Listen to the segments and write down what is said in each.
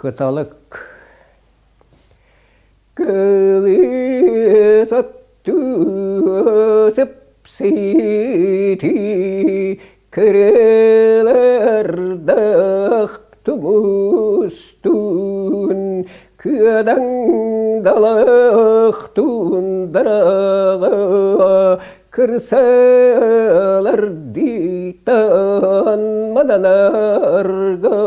Кыталык Кылыс оттуу сыпсыытыы кырылардах тумустуун кыадаҥ далах туундараҕа кырсалардыытан мананарга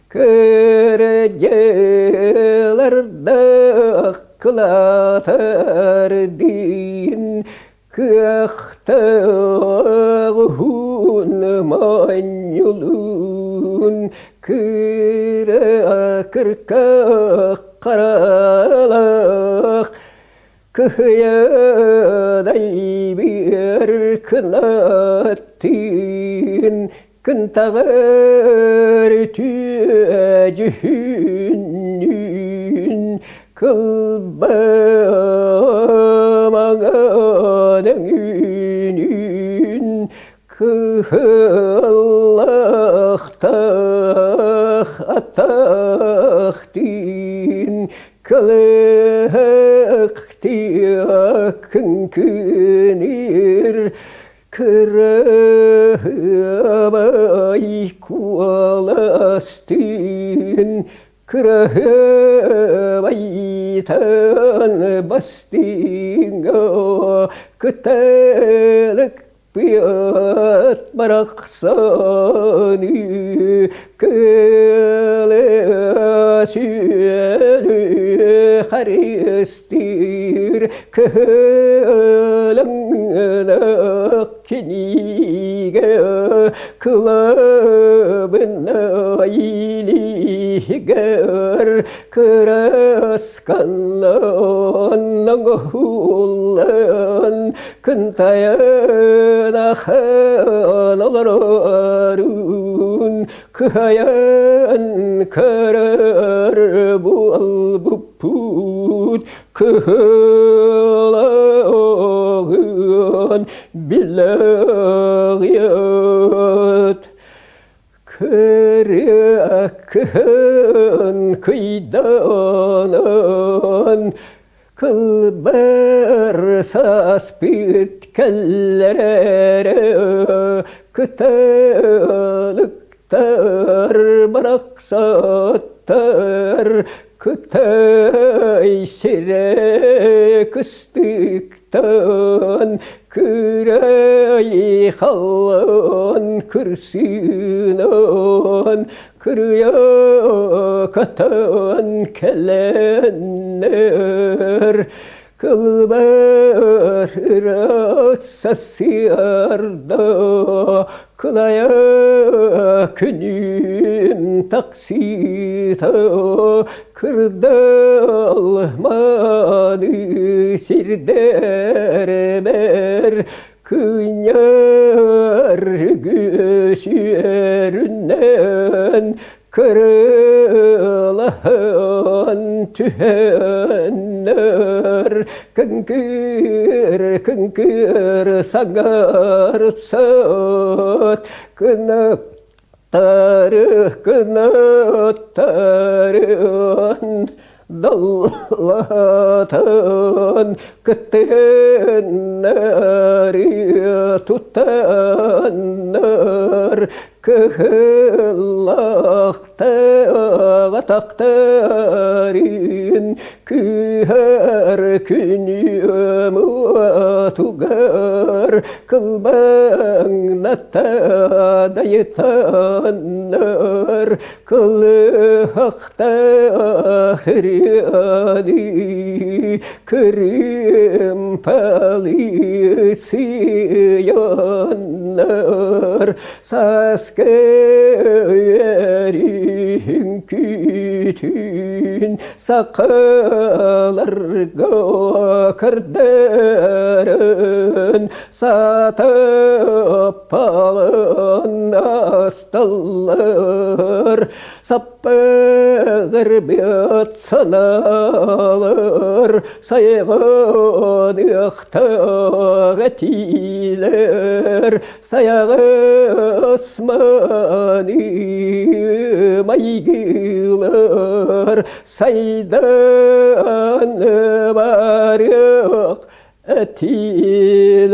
Кырдьыалардаах кылаатардыын кыахтаах уһун моонньулуун кыра кырках харалаах Кыһыйан айбыар кынаттыын кынтаҕар үтүө дьүһүннүүн кылбамаҥан өҥүнүүн кыһыллахтаах атахтыын Кылыһахтыа кыҥкыныыр кырыһыабай куоластыын кыраһыабайтан бастыҥа кыталык Пыат барахсаны кыылы сүөлү харыстыыр кыһылыҥнах кинигэ кылабына илиигэр кырас Оҥоһуллан кынтайан ахан олорорун кыһайан көрөр буолбуппут кыһыл оҕун билэҕиэт Кырыа кыһын кыйдаанан кылбар саспыт кэллэрэ кыталыктар барахсаттар Кытай сирэ кыстык Тан кырай халлан кырсыынан кырыйа катан кэлэннэр кылбар ыраас сарсыарда кылайа күнүн таксыта Кырдал мааны сирдэрбэр кыынньар үгүс үөрүнэн кырылаһан түһэннэр кыҥкыр кыҥкыр саҥарсат кынак Тарых гынаттарын даллатан кыттыһыннары туттаннар кыһыллахтаах атахтарын кыһар күнүм уотугар кылбаҥната дайытаннар кылыһахта ырыаны кырыымпалыы сыйаннар сааскы үөрүүн күүтүүн сахаларга көрдөрөн сатаппалын Оҥостоллор, саппыгырбыт санаалар, сайҕаныахтаах этиилэр, сайаҕас мааны майгылар, сайдан барыах этилэр.